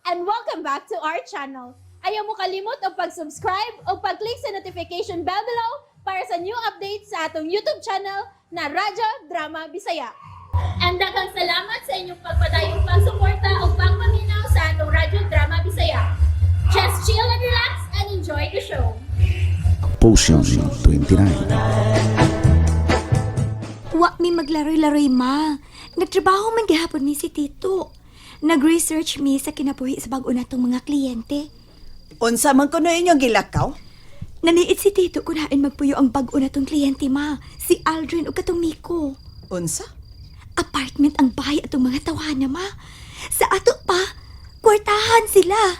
And welcome back to our channel. Ayaw mo kalimot og pag-subscribe o pag-click sa notification bell below para sa new updates sa atong YouTube channel na Radyo Drama Bisaya. And daghang salamat sa inyong pagpadayong pagsuporta o pagpaminaw sa atong Radyo Drama Bisaya. Just chill and relax and enjoy the show. Potion 29. Wa mi maglaroy-laroy, ma. Nagtrabaho man gihapon mi si Tito. Nag-research mi sa kinabuhi sa bag-o natong mga kliyente. Unsa man kuno inyong gilakaw? Naniit si Tito kung hain magpuyo ang bag-o natong kliyente, ma. Si Aldrin ug katong Miko. Unsa? Apartment ang bahay atong mga tawana, ma. Sa ato pa, kwartahan sila.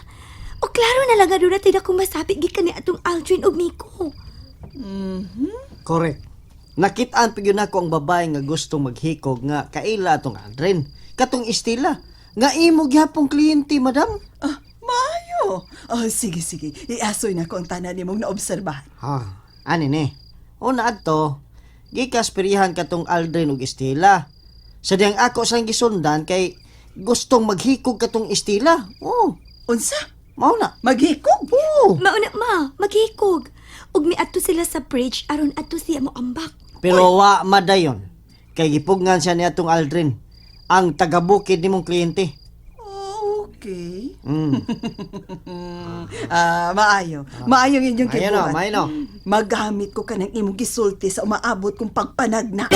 O klaro na lang nga doon natin akong masabi gikan ni atong Aldrin ug Miko. Correct. Nakitaan pa yun ako ang babae nga gustong maghikog nga kaila atong Aldrin. Katong Estela. Nga imo gihapong kliyente, madam. Ah, maayo. Oh, sige, sige. Iasoy na ko ang tanan nimong naobserbahan. Ha, ani ni. Una adto, gikas pirihan katong Aldrin ug Estela. Sa diyang ako sang gisundan kay gustong maghikog katong Estela. Oh, Unsa? mao na. Maghikog? Oh. Mauna, ma, maghikog. Ug miadto sila sa bridge aron adto siya mo ambak. Pero wa madayon. Kay gipugngan siya ni atong Aldrin, ang taga-bukid nimong kliyente. Oh, okay. Ah, Maayo. Maayo ang inyong Maayo no, kibuhat. maayo no. Magamit ko kanang imong gisulti sa umaabot kong pagpanagna.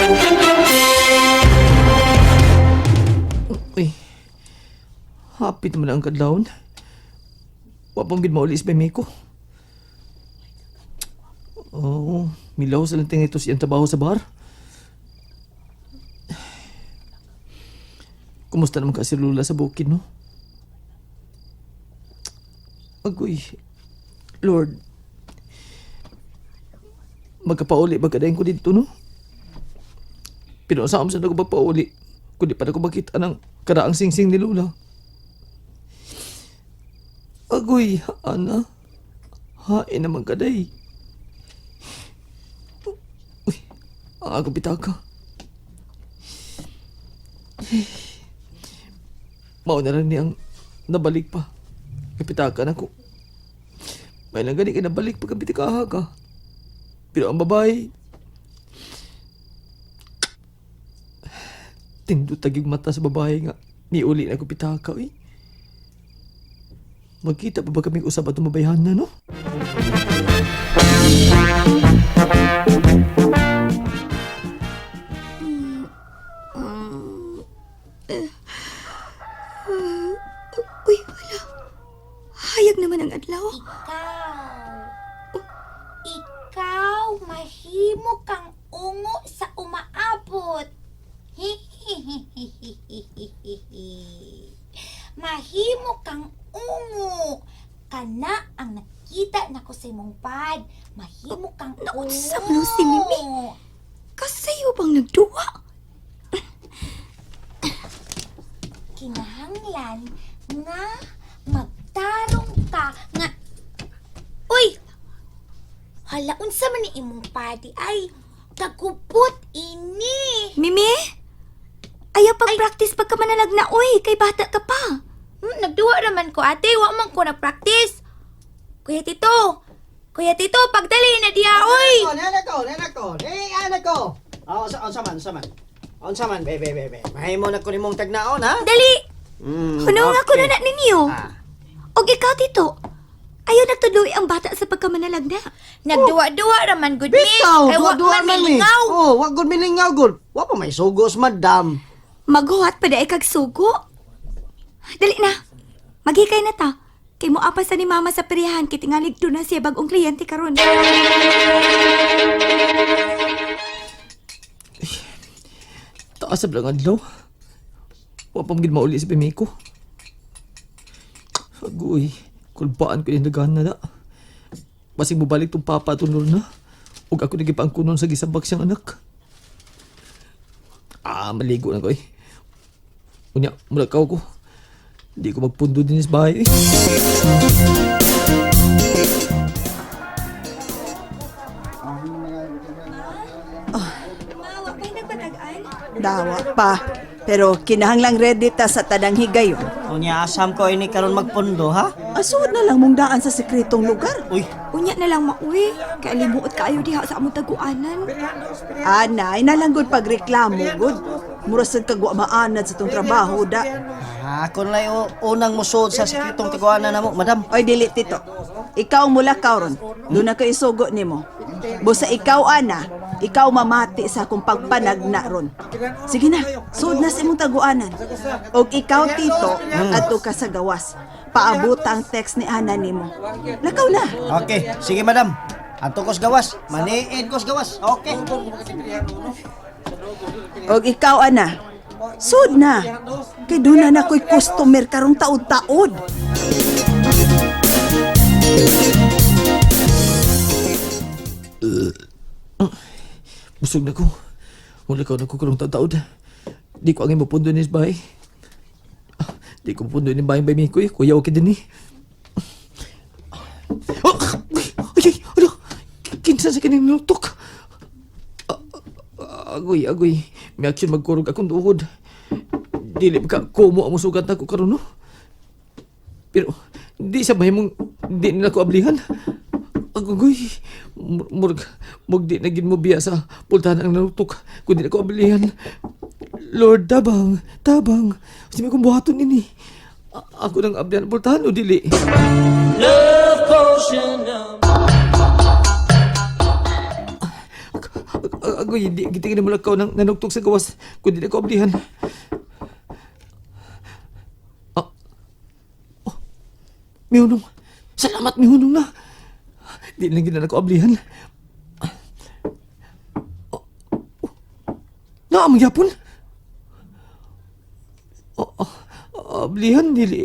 Uy, happy naman ang kadlawon. Wa pang gid mauli si Miko. Oo, milaw sa lang tingin ito siyang trabaho sa bar. Kumusta naman ka si Lula sa bukid, no? Agoy, Lord. Magkapauli, magkadayin ko dito, no? Pero sa sa ako magpauli, kundi pa na ko makita ng karaang singsing ni Lula. Agoy, ana. Hain naman kaday. Uy, ang akong pitaka. Mao na lang niyang nabalik pa. Kapitaka na ko. May lang gani ka nabalik pag kapitakaha ka. Pero ang babae, tindot tagig mata sa babae nga. Niuli na ko pitaka, eh. Magkita pa ba kaming usap at mabayhan na, no? Uy, wala. Hayag naman ang adlaw. Ikaw. Ikaw, mahimo kang ungo sa umaabot. Mahimo kang ungo. Kana ang nakita nako sa imong pad. Mahimo kang ungo. Naunsa man si Mimi? Kasayo bang nagduwa? Kinahanglan nga magtarong ka nga. Uy! Hala, unsa man ni imong padi ay kagupot ini. Mimi? Ayaw pag-practice pagka manalag na, uy, kay bata ka pa. Nagduwa raman ko ate, wa man ko nagpractice. Kuya Tito, Kuya Tito, pagdali na diya oy. Nana ko, nana ko, eh, ana ko. Oh, unsa man, unsa man. Unsa man, be, be, be, be. Mahimo na ko nimong tagnaon, ha? Dali! Mm, Huno nga okay. kuno na ninyo. Ah. Og ikaw, Tito, ayaw nagtudloy ang bata sa pagkamanalag na. Nagduwa-duwa raman gud mi. Bitaw, Kay wa duwa-duwa man man mi. milingaw. Oh, wa gud milingaw gud. Wa pa may sugos, madam. Maghuwat pa dahil kag sugo. Dali na. Maghikay na ta. Kay mo apa sa ni mama sa perihan kay tingalig na siya bagong kliyente karon. Taas sa lang adlaw. Wa pa gid mauli si Miko. Agoy, kulbaan ko yung nagana na. Basig mobalik tong papa atong Lorna. Ug ako nagipangkunon sa gisabak siyang anak. Ah, maligo na ko eh. Unya, mulakaw ko. Hindi ko magpundo din sa bahay eh. Ma, wa pa'y nagpatag-an? Dawa pa. Pero kinahanglang ready ta sa tanang higayon. Unya asam ko ini karon magpundo ha? Asuod na lang mong daan sa sekretong lugar. Uy, Unya na lang mauwi. Kay limuot kaayo diha sa among taguanan. Ana, inalanggod pagreklamo, gud. Mura sad kag wa maanad sa tong trabaho da. Ako na lang unang musuod sa sekretong taguanan namo, madam. Oy, dili Tito. Ikaw mula karon. Doon na ka isugo nimo. Busa ikaw ana, ikaw mamati sa akong pagpanagna ron. Sige na, suod na sa imong taguanan. Og ikaw Tito, adto ka sa gawas. Paabota ang text ni Ana nimo. Lakaw na. Okay, sige madam. Anto kos gawas, maniid kos gawas. Okay. Og ikaw ana, suod na. Kay doon na na ko'y customer karong taod-taod. Busog na ko. Wala ka na ko karong taod. Di ko angay mapundo ni bahay. Ah, di ko mapundo ni bahay bay Miko eh. Kuya okay din eh. Oh! Ay, ay, ano? Kinsa sa kining nutok? Ah, ah, Agoy, agoy. May action magkurog akong duhod. Dili ba ka kumo ang musugat na ko karon no? Pero di sa mahimong di nila ko ablihan. Agoy, murag mug di na gid mo biya sa pultahan ang nanutok kun di na ko ablihan. Lord, tabang, tabang. Kasi may kong buhaton ini. Ako nang ablihan ang pultahan o dili. Agoy, di kita kinamulakaw ng nanuktok sa gawas kun di na ko ablihan. Ah, oh, mihunong. Salamat, mihunong na. Di lang gina ko ablihan. Oh, oh. Naamang yapon. Oh, oh, ablihan dili.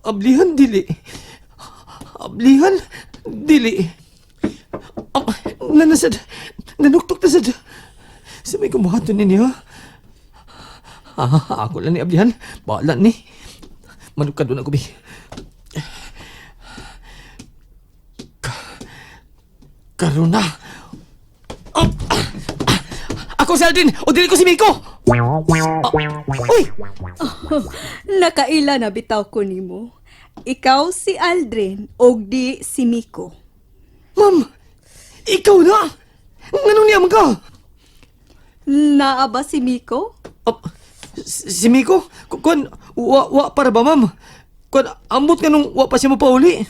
Ablihan dili. Ablihan dili. Nanasad. Nanuktok na sad. Sa may kumuhato ninyo ha? Ah, ako lang ni ablihan. Bahala ni. Manukad na ko bi. Karuna. Oh, ah, ah, ako si Aldrin o dili ko si Miko. Ah, uy, Nakaila na bitaw ko nimo. Ikaw si Aldrin og di si Miko. Ma'am. Ikaw na. Nganong niya man ka? Naa ba si Miko? Ah, si Miko? Kun, wa para ba, ma'am? Kun, ambot nga nung wa pa siya mapauli.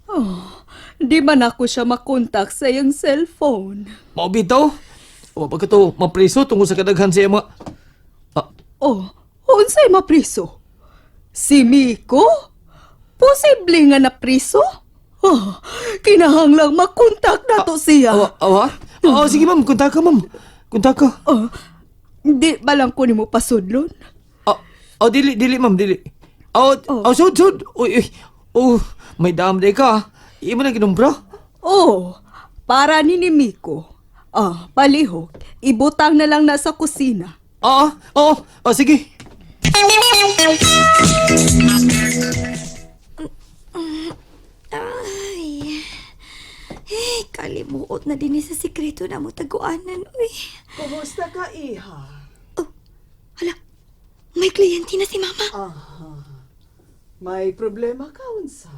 Oh, di man ako siya makontak sa iyang cellphone. Mao bitaw. Wa pa ka to mapriso tungkol sa kadaghan siya mga... Ah, Oh, unsay mapriso? Si Miko? Posible nga napriso? Oh, kinahanglang makontak nato siya. awa, awa? Ah, sige ma'am, kontak ka ma'am. Kontak ka. Oh, di ba lang ko nimo pasudlon? Ah, oh, dili, dili ma'am, dili. Oh, Oh. oh, sud, sud. Uy, uy. Oh, may dam day ka. Imo na ginumbra. Oh, para ni ni Miko. Ah, palihog. Ibutang na lang na sa kusina. Ah, oo, oh, sige. Ay. Eh, kalimuot na din ni sa sikreto na mo taguanan, uy. Kumusta ka, iha? Oh, hala. May kliyente na si Mama. Aha. May problema ka unsa?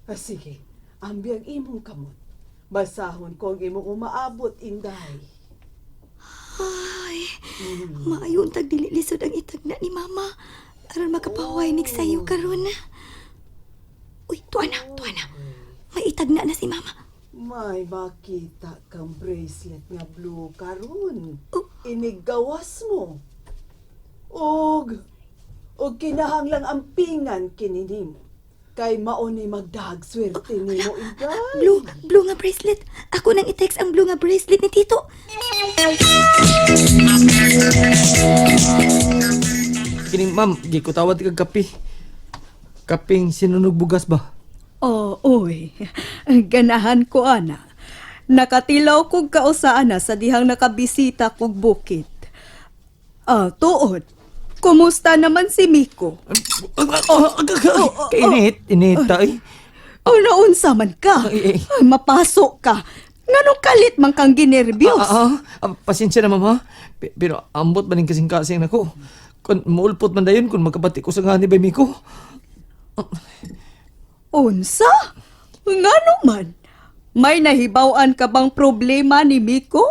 Ah, sige, ambi ang imong kamot. Basahon ko ang imong umaabot, inday. Ay, maayo untag dili lisod ang itagna ni Mama. Aron makapaway nig sayo karon. Uy, tuwa na, tuwa na. May itagna na si Mama. May makita kang bracelet nga blue karon. Oh. Iniggawas mo. Og kinahanglang ampingan kini nimo. Kay mao ni magdahag swerte nimo, inday. Blue, blue nga bracelet. Ako nang i-text ang blue nga bracelet ni Tito. Kining ma'am, gikutawad kag kape. Kaping sinunog bugas ba? Oh, oy. Ganahan ko ana. Nakatilaw kog kausa ana sa dihang nakabisita kog bukid. Ah, tuod. Kumusta naman si Miko? Kainit, init tay. Oh, naunsa man ka. Ay, ay. Ay, mapasok ka. Nganong kalit man kang ginerbyos? Pasensya na, mama. Pero ambot man ning kasing-kasing nako. Kun muulpot man dayon kun magkabati ko sa ngani bay Miko. Unsa? Ngano man? May nahibaw-an ka bang problema ni Miko?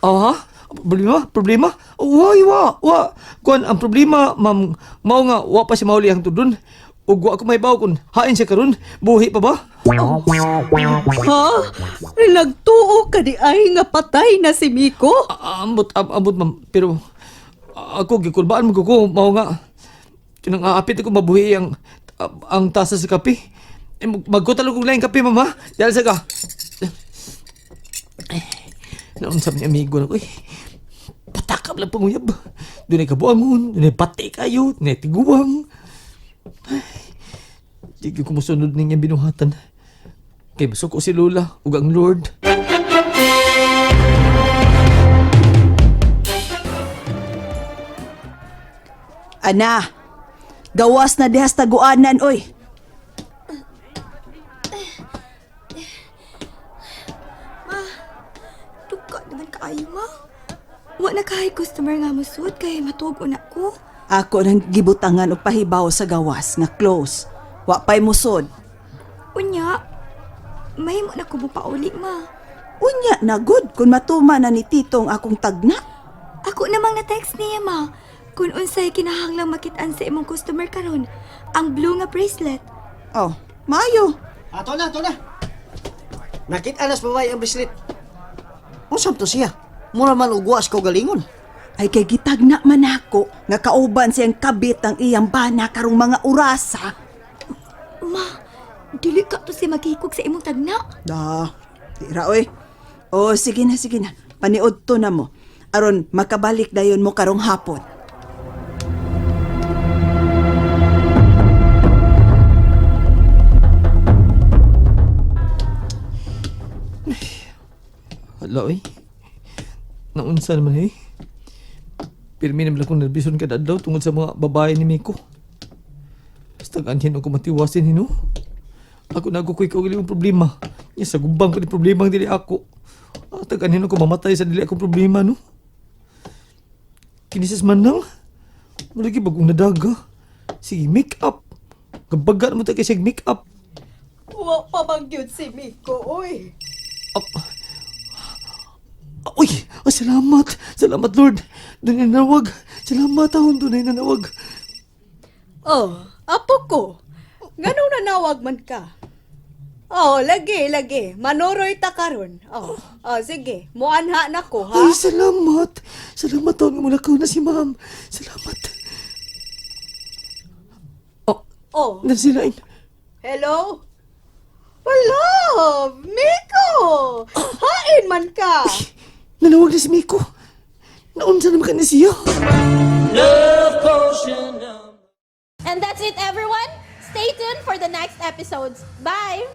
Ah, problema, problema. Wa, wa, wa. Kuan ang problema, ma'am, mao nga wa pa si mauli ang tudon. Ug wa ko mahibaw kun hain siya karon, buhi pa ba? Ha? Nagtuo ka di ay nga patay na si Miko? Ambot, ambot, ma'am. Pero ako gikulbaan mo ko mao nga kinang aapit ako mabuhi ang tasa sa kape. Eh, magkutalo kog laing kape, mama. Dahil sa ka. Eh, naunsa man ni amigo na ko eh. Patakap lang panguyab. Dunay kabuangon, dunay pati kayo, dunay tiguang. Ay, di ko musunod ninyang binuhatan. Kay masuko si Lola ug ang Lord. Ana, gawas na dihas taguanan, oy. Duka naman kaayo, ma. Wa na kahay customer nga mosud kay matuog una ko. Ako nang gibutangan og pahibaw sa gawas nga close. Wa pay musod. Unya, mahimo na ko mo pauli, ma. Unya na good kung matuma na ni Tito ang akong tagna. Ako namang na-text niya, ma. Kung unsay kinahanglang makitaan sa imong customer karon, ang blue nga bracelet. Oh, maayo. Ato na, ato na. Nakita na sa babae ang bracelet. Unsa to siya? Mura man og was ko galingon. Ay kay gitagna man ako nga kauban siyang kabit ang iyang bana karong mga orasa. Ma, dili ka to si maghikog sa imong tagna. Da, tira oy. Oh, sige na, sige na. Paniod to na mo. Aron makabalik dayon mo karong hapon. Hala, oy. Naunsa naman eh. Pirmi naman akong nerbison kada adlaw tungod sa mga babae ni Miko. Basta anhin ako matiwasin hino. Ako nagukoy ko yung problema. Ya, sa gubang ko ni problema ang dili ako. Tag anhin ako mamatay sa dili akong problema no. Kinisas man nang. Malagi bagong nadaga. Sige, make up. Gabaga mo tayo kasi make up. Wa pa man gyud si Miko, oy. Uy, oh, salamat. Salamat, Lord. Doon ay nanawag. Salamat, ahon. Doon ay nanawag. Oh, apo ko. Nganong nanawag man ka? Oh, lagi, lagi. Manoroy ta karon. Oh, oh, sige. Muanha na ko, ha? Ay, salamat. Salamat, ahon. Nga mulakaw na si ma'am. Salamat. Oh, Oh, nasilain. hello? Hello, Miko! Hain man ka! Nanawag na si Miko. Naunsa naman ka na siya. And that's it, everyone. Stay tuned for the next episodes. Bye!